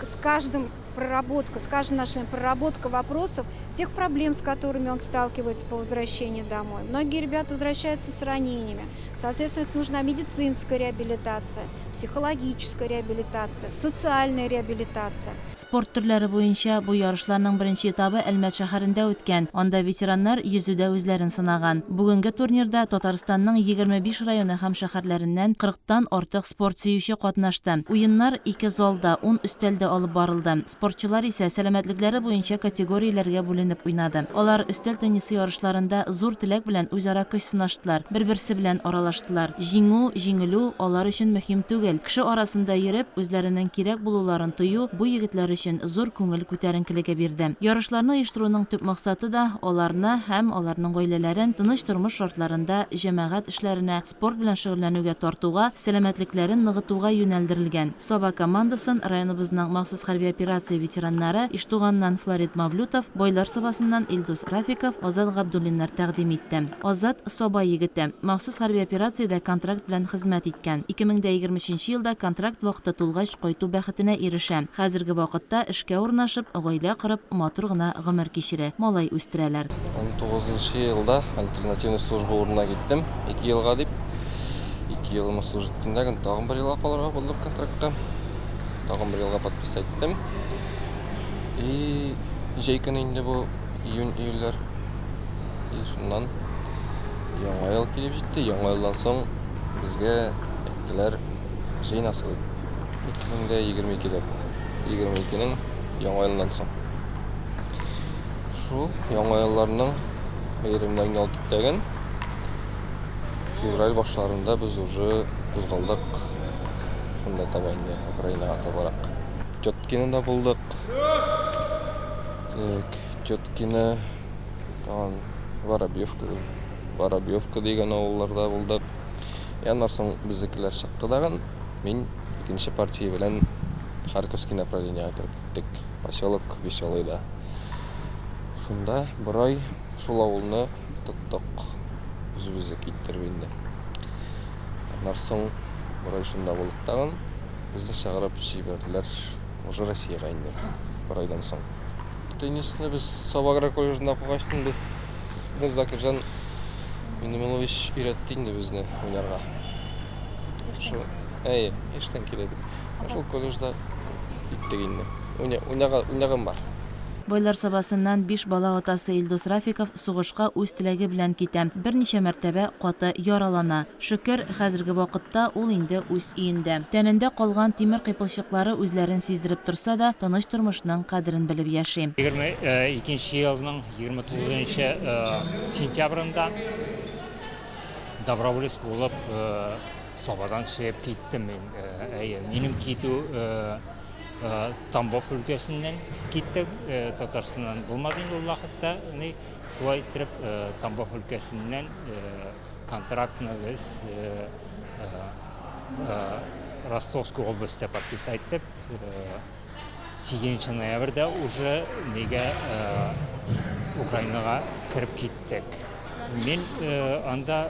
с каждым проработка, скажем нашими, проработка вопросов, тех проблем, с которыми он сталкивается по возвращении домой. Многие ребята возвращаются с ранениями. Соответственно, нужна медицинская реабилитация, психологическая реабилитация, социальная реабилитация. Спорт төрләре буенча бу ярышларның беренче этабы Әлмәт шәһәрендә үткән. Анда ветераннар йөзүдә үзләрен сынаган. Бүгенге турнирда Татарстанның 25 районы һәм шәһәрләреннән кырыктан артык спорт сөюче катнашты. Уеннар ике залда, ун өстәлдә алып барылды. Спортчылар исә сәламәтлекләре буенча категорияләргә бүленеп уйнады. Алар өстәл теннисы ярышларында зур теләк белән үзара көч сынаштылар, бер-берсе белән аралаштылар. Җиңү, җиңелү алар өчен мөһим түгел. Кеше арасында йөреп, үзләренең кирәк булуларын тою бу егетләр өчен зур күңел күтәренкелеге бирде. Ярышларны оештыруның төп максаты да, аларны һәм аларның гаиләләрен тыныч тормыш шартларында җәмәгать эшләренә, спорт белән шөгыльләнүгә тартуга, сәламәтлекләрен ныгытуга юнәлдерелгән. Саба командасын районыбызның махсус хәрби операция ветераннары Иштуганнан Флорид Мавлютов, Байлар Сабасыннан Илдус Рафиков, Азат Габдуллиннар тәкъдим итте. Азат, Саба егете. Махсус хәрби операциядә контракт белән хезмәт иткән. 2023 нче елда контракт вакыты тулгач кайту бәхетенә ирешә. Хәзерге вакытта эшкә урнашып, гаилә корып, матур гына гомер кичерә, малай үстерәләр. Унтугызынчы елда альтернативный служба урынына киттем, ике елга дип. Ике елымны служить иттем дә, тагын бер елга калырга булдым контрактка. Тагын бер елга подписать иттем. И җәй көне инде бу июнь, июльләр. И шуннан яңа ел килеп җитте. Яңа елдан соң безгә әйттеләр, җыенасы дип. 2022-дә бу. 22-нең яңа елыннан соң. Шул яңа елларның бәйрәмнәрен ял иттек. Февраль башларында без уже кузгалдык. Шунда таба инде, Украинага табарак. Теткинода булдык. Так, Теткино, тагын Воробьевка, Воробьевка дигән авылларда булдык. И аннан соң безнекеләр чыкты дагын, мин икенче партия белән Харьковский направлениегә кереп киттек. Поселок Веселыйда. Шунда бер ай шул авылны тоттык. Үзебезнеке иттереп инде. Аннан соң бер ай шунда булдык тагын. Безне чыгарып җибәрделәр уже Россиягә инде бер айдан соң. Теннисны без Саба аграр колледжында укыгач, безне Закирҗан Миннемуллович өйрәтте инде безне уйнарга. Шул, әйе, яшьтән килә дип. Шул колледжда иттек инде. Уйнаган бар. Байлар Сабасыннан биш бала атасы Илдус Рафиков сугышка үз теләге белән китә, берничә мәртәбә каты яралана. Шөкер, хәзерге вакытта ул инде үз өендә. Тәнендә калган тимер кыйпылчыклары үзләрен сиздереп торса да, тыныч тормышның кадерен белеп яши. 22 нче елның 29 нчы сентябрендә доброволец булып Сабадан чыгып киттем мин. Әйе, минем китү Тамбов өлкәсеннән киттек, Татарстаннан булмады инде ул вакытта. Шулай иттереп Тамбов өлкәсеннән контрактны без Ростовской областьта подписать итеп, 8 ноябрьдә уже нигә Украинага кереп киттек. Мин анда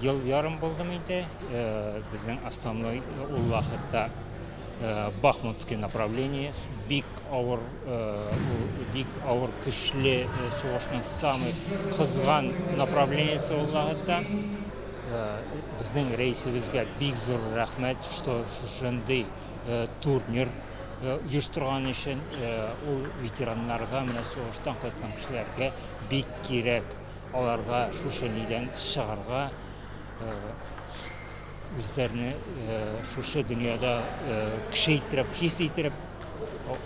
ел ярым булдым инде. Безнең основной ул вакытта Бахмутский направление бик авыр, бик авыр көчле сугышның самый кызган направлениесе ул вакытта. Безнең рәисебезгә бик зур рәхмәт, что шушындый турнир оештырган өчен. Ул ветераннарга, менә сугыштан кайткан кешеләргә бик кирәк. Аларга шушы нидән чыгарга, үзләрне шушы дөньяда кеше иттереп, хис иттереп,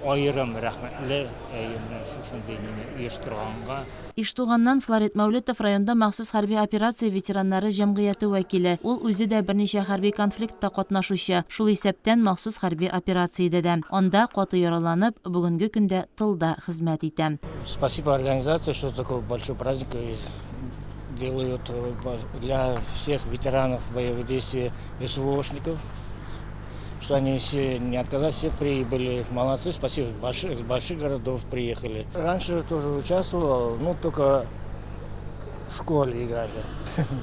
аерым рәхмәтле, әйе, менә шушындый мине оештырганга. Иштуганнан Флорид Мәүлетов районда махсус хәрби операция ветераннары җәмгыяте вәкиле. Ул үзе дә берничә хәрби конфликтта катнашучы, шул исәптән махсус хәрби операциядә дә. Анда каты яраланып, бүгенге көндә тылда хезмәт итә. Спасибо организации, что такой большой праздник делают для всех ветеранов боевых действий, СВОшников, что они все не отказались, все прибыли. Молодцы, спасибо, с больших городов приехали. Раньше тоже участвовал, но только в школе играли,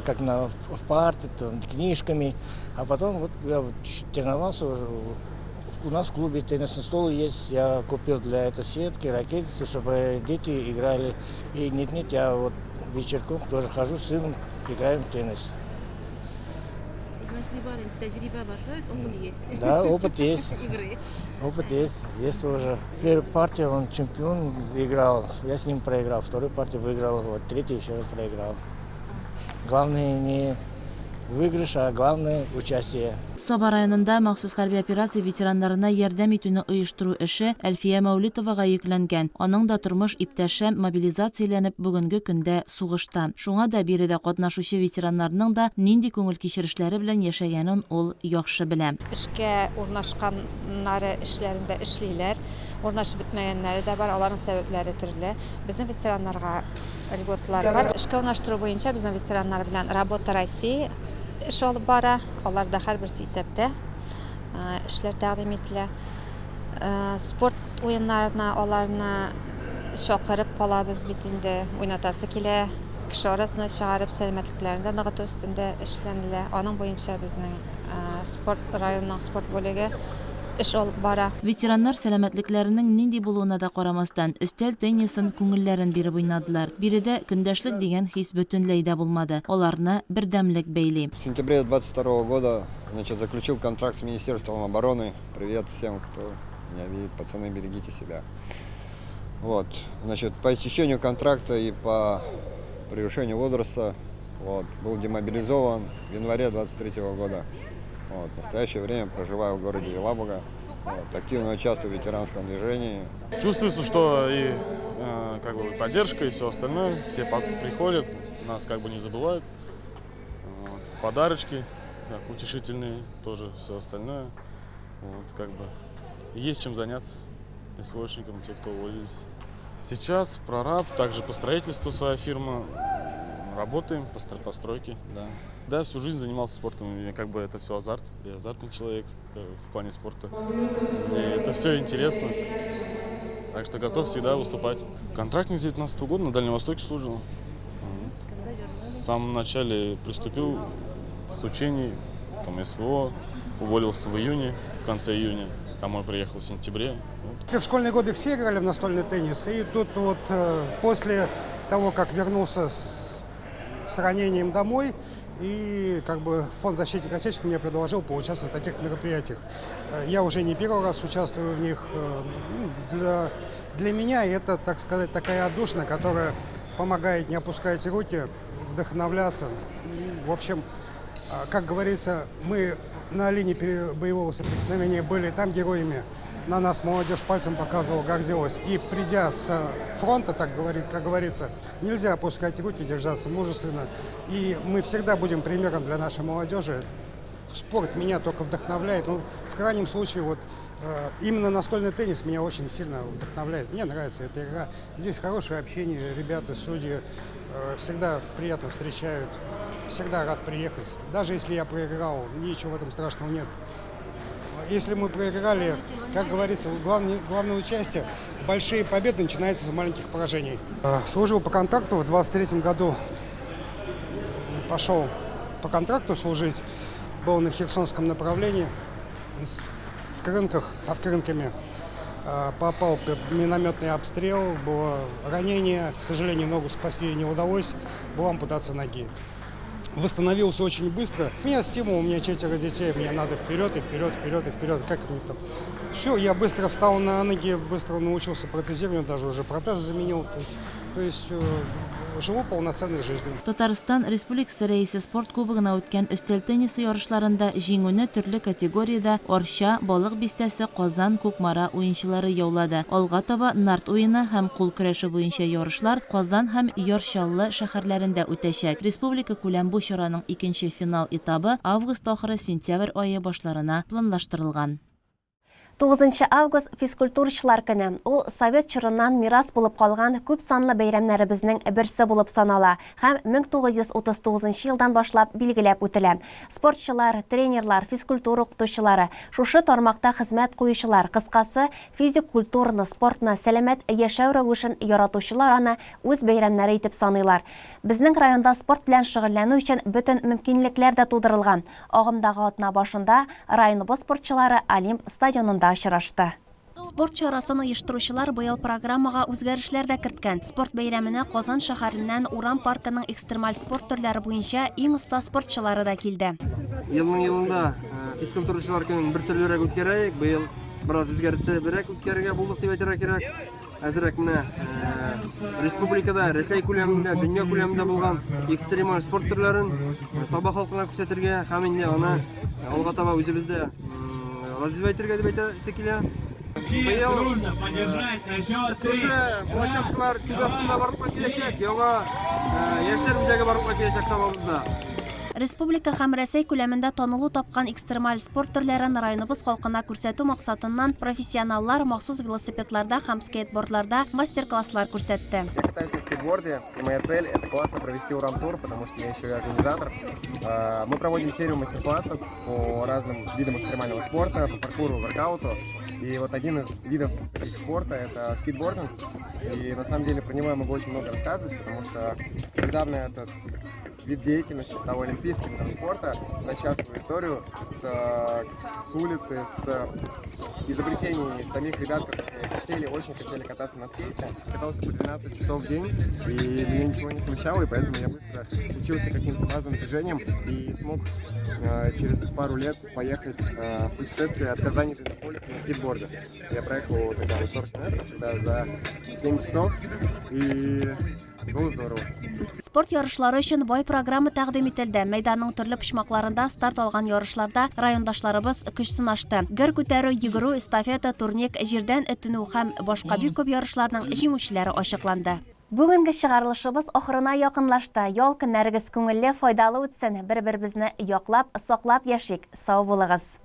как в парте, там, книжками. А потом вот я вот тренировался уже в У нас в клубе теннисный стол есть. Я купил для этого сетки, ракетницы, чтобы дети играли. И нет-нет, я вот вечерком тоже хожу с сыном, играем в теннис. Значит, не бар инде, тәҗрибә бар, шулай бит, опыт есть. Да, опыт есть. Игры. Опыт есть, здесь тоже. Первую партию он чемпион играл, я с ним проиграл. Вторую партию выиграл, вот третью еще раз проиграл. Главное не выигрыш, а главное участие. Саба районында махсус хәрби операция ветераннарына ярдәм итүне оештыру эше Әлфия Мәүлетовага йөкләнгән. Аның да тормыш иптәше мобилизацияләнеп бүгенге көндә сугышта. Шуңа да биредә катнашучы ветераннарның да нинди күңел кичерешләре белән яшәгәнен ул яхшы белә. Эшкә урнашканнары эшләрендә эшлиләр, урнашып бетмәгәннәре дә бар, аларның сәбәпләре төрле. Безнең ветераннарга льготалар бар. Эшкә урнаштыру буенча безнең ветераннар белән Работа России эш алып бара. Алар да һәрберсе исәптә эшләр тәкъдим ителә. Спорт уеннарына аларны чакырып калабыз бит инде, уйнатасы килә. Кеше арасына чыгарып, сәламәтлекләрен дә ныгыту өстендә эшләнелә. Аның буенча безнең спорт районның спорт бүлеге эш алып бара. Ветераннар сәламәтлекләренең нинди булуына да карамастан, өстәл теннисын күңелләрен биреп уйнадылар. Биредә көндәшлек дигән хис бөтенләй дә булмады. Аларны бердәмлек бәйли. В сентябре 22 года, значит, заключил контракт с Министерством обороны. Привет всем, кто меня видит, пацаны, берегите себя. Вот, значит, по истечению контракта и по превышению возраста, вот, был демобилизован в январе 23 года. Вот, в настоящее время проживаю в городе Елабуга. Вот, активно участвую в ветеранском движении. Чувствуется, что и как бы поддержка, и все остальное. Все приходят, нас как бы не забывают. Вот, подарочки так, утешительные, тоже все остальное. Вот, как бы есть чем заняться СВОшникам, те, кто уволились. Сейчас прораб, также по строительству своя фирма. Работаем по постройке, да. Да, всю жизнь занимался спортом, и как бы это все азарт. Я азартный человек в плане спорта. Мне это все интересно. Так что готов всегда выступать. Контрактник с 19 года на Дальнем Востоке служил. В самом начале приступил с учений, потом СВО, уволился в июне, в конце июня. Домой приехал в сентябре. В школьные годы все играли в настольный теннис, и тут вот после того, как вернулся с ранением домой, и как бы фонд защитника Отечества мне предложил поучаствовать в таких мероприятиях. Я уже не первый раз участвую в них. Для меня это, так сказать, такая отдушина, которая помогает не опускать руки, вдохновляться. В общем, как говорится, мы на линии боевого соприкосновения были там героями. На нас молодежь пальцем показывала, гордилась. И придя с фронта, так говорит, как говорится, нельзя опускать руки, держаться мужественно. И мы всегда будем примером для нашей молодежи. Спорт меня только вдохновляет. В крайнем случае, именно настольный теннис меня очень сильно вдохновляет. Мне нравится эта игра. Здесь хорошее общение, ребята, судьи всегда приятно встречают. Всегда рад приехать. Даже если я проиграл, ничего в этом страшного нет. Если мы проиграли, как говорится, главное участие, большие победы начинаются с маленьких поражений. Служил по контракту, в 23-м году пошел по контракту служить, был на Херсонском направлении, в Крынках, под Крынками. Попал под минометный обстрел, было ранение, к сожалению, ногу спасти не удалось, была ампутация ноги. Восстановился очень быстро. У меня стимул, у меня 4 детей, мне надо вперед и вперед, вперед и вперед. Как мне там? Все, я быстро встал на ноги, быстро научился протезированию, даже уже протез заменил. То есть живу полноценной жизнью. Татарстан Республикасы Рәисе спорт кубогына үткән өстәл теннисы ярышларында җиңүне төрле категориядә Арча, Балык Бистәсе, Казан, Кукмара уенчылары яулады. Алга таба нард уены һәм кул көрәше буенча ярышлар Казан һәм Яр Чаллы шәһәрләрендә үтәчәк. Республика күләм бу чараның икенче финал этабы август ахыры сентябрь ае башларына планлаштырылган. 9 август физкультурачылар көне. Ул совет чорыннан мирас булып калган күп санлы бәйрәмнәребезнең берсе булып санала һәм мең тугыз йөз утыз тугызынчы елдан башлап билгеләп үтелә. Спортчылар, тренерлар, физкультура укытучылары, шушы тармакта хезмәт куючылар, кыскасы, физик культураны, спортны, сәламәт яшәү рәвешен яратучылар аны үз бәйрәмнәре итеп саныйлар. Безнең районда спорт белән шөгыльләнү өчен бөтен мөмкинлекләр дә тудырылган. Агымдагы атна башында районыбыз спортчылары Олимп стадионында мәйданында очрашты. Спорт чарасын оештыручылар быел программага үзгәрешләр дә керткән. Спорт бәйрәменә Казан шәһәреннән урам паркының экстремаль спорт төрләре буенча иң оста спортчылары да килде. Елның-елында физкультурачылар көнен бер төрлерәк үткәрәек. Быел бераз үзгәртебрәк үткәрергә булдык дип әйтергә кирәк. Әзрәк менә республикада, Рәсәй күләмендә, дөнья күләмендә булган экстремаль спорт төрләрен Саба халкына күрсәтергә һәм инде аны алга таба үзебездә развивать итәргә дип әйтәсе килә. Быел шушы площадкалар түбә астында барлыкка киләчәк, яңа яшьләр үзәге барлыкка киләчәк Сабабызда. Республика һәм Рәсәй күләмендә танылу тапкан экстремаль спорт төрләрен районыбыз халкына күрсәтү максатыннан профессионаллар махсус велосипедларда һәм скейтбордларда мастер-класслар күрсәтте. Я катаюсь на скейтборде, и моя цель – это классно провести урам-тур, потому что я еще и организатор. Мы проводим серию мастер-классов по разным видам экстремального спорта, по паркуру, воркауту. И вот один из видов спорта – это скейтбординг. И на самом деле про него я могу очень много рассказывать, потому что недавно этот вид деятельности стал олимпийским видом спорта, начав свою историю с, с улицы, с изобретений самих ребят, которые хотели, очень хотели кататься на скейте. Катался по 12 часов в день, и меня ничего не смущало, и поэтому я быстро учился каким-то базовым движениям и смог через пару лет поехать в путешествие от Казани до Иннополиса на скейтборде. Я проехал тогда 40 километров тогда за 7 часов, и было здорово. Спорт ярышлары өчен бай программа тәкъдим ителде. Мәйданның төрле почмакларында старт алган ярышларда райондашларыбыз көч сынашты. Гер күтәрү, йөгерү, эстафета, турник, җирдән этенү һәм башка бик күп ярышларның җиңүчеләре ачыкланды. Бүгенге чыгарылышыбыз ахырына якынлашты. Ял көннәрегез күңелле, файдалы үтсен. Бер-беребезне яклап, саклап яшик. Сау булыгыз!